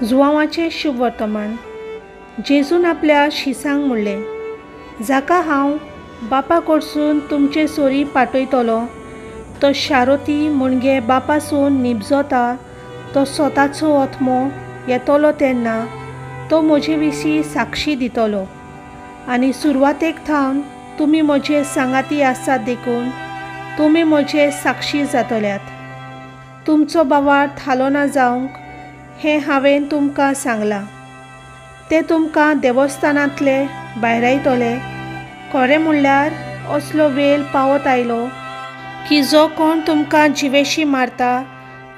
जुवांवाचें शुभ वर्तमान. जेजून आपल्या शिसांक म्हणलें, जाका हांव बापा कडसून तुमचे सोरी पाठयतलो तो शारोती म्हणजे बापासून निबजता तो स्वताचो आत्मो येतलो तेन्ना तो म्हजे विशीं साक्षी दितलो. आनी सुरवातेक थावन तुमी म्हजे सांगाती आसात देखून तुमी म्हजे साक्षी जातल्यात. तुमचो बावार थालो ना जावंक हें हांवें तुमकां सांगलां. ते तुमकां देवस्थानांतले भायरायतले. खरें म्हणल्यार असलो वेळ पावत आयलो की जो कोण तुमकां जिवेशी मारता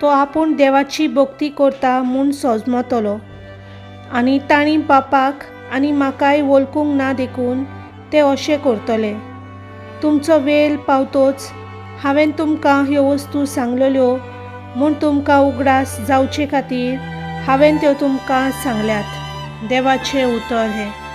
तो आपूण देवाची भक्ती करता म्हूण सजमतलो. आनी तांणी बापाक आनी म्हाकाय वळखूंक ना देखून ते अशें करतले. तुमचो वेळ पावतोच हांवें तुमकां ह्यो वस्तू सांगलेल्यो म्हूण तुमकां उगडास जावचे खातीर हांवें त्यो तुमकां सांगल्यात. देवाचें उतर हें.